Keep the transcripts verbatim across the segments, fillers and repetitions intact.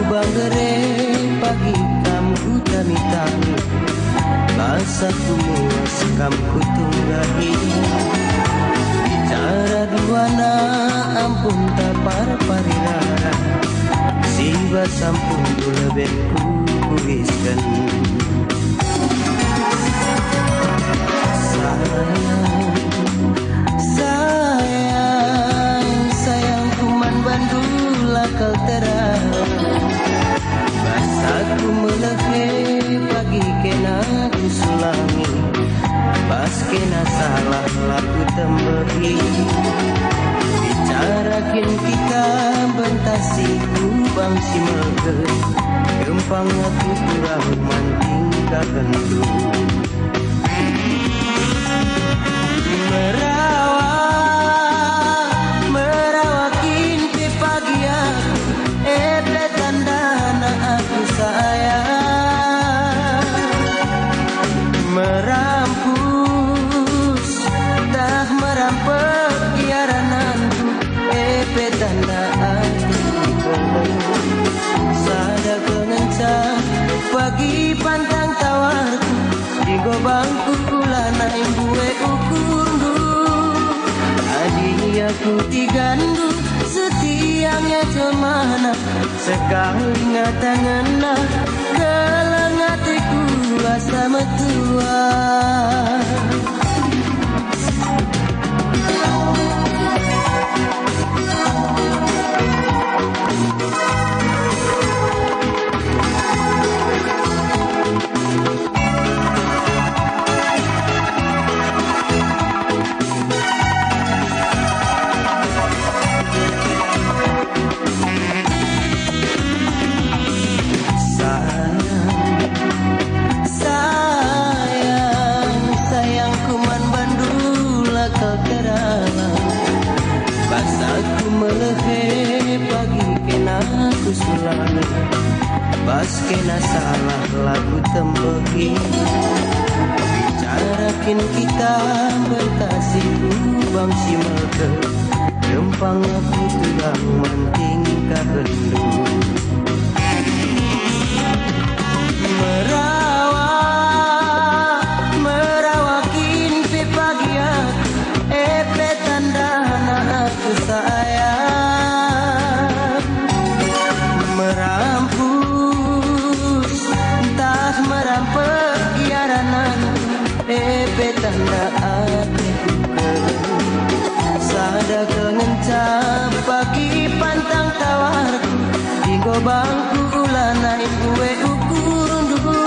Banggere pagi kam kutami-tami, bas aku muas kam kutunggahi. Bicara duana ampun tapar-pari rara, si bas ampun leben kukurisken. Sayang, sayang, sayangku man bandu la kal terang. Bas aku melehe pagi kena kusulangi, bas kena salah la kutembehi. Bicara kin kita bentasi kubang si melket, gempang aku turang man tingkah gendu. Merawa, merawa kin pe pagi aku, e pe tandana aku sayang. Merampus, tah merampek iarananku, e pe tanda aku. Sada kengenca pagi pantang tawarku, Di gobangku lanai mbue ukurndu. Adi aku tiganndu, setia nge jemana, sekali ngata ngena, keleng ateku asa metua. Sayang, sayang, sayangku man bandu la kal terang. Bas aku melehe pagi kena kusulangi, bas kena salah la kutembehi. Bicara kin kita bentasi kubang si melket, gempang aku turang man tingkah gendu. Merawa, merawa kin pe pagi aku, e pe tandana aku sayang. Merampus, ntah merampek iarananku, e pe tanda ateku kal. Sada kengenca pagi pantang tawarku, di gobangku lanai mbue ukurndu.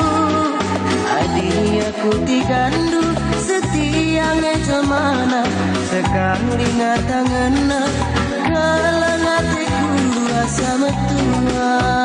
Adi aku tiganndu, setia nge jemana, sekali ngata ngena, keleng ateku asa metua.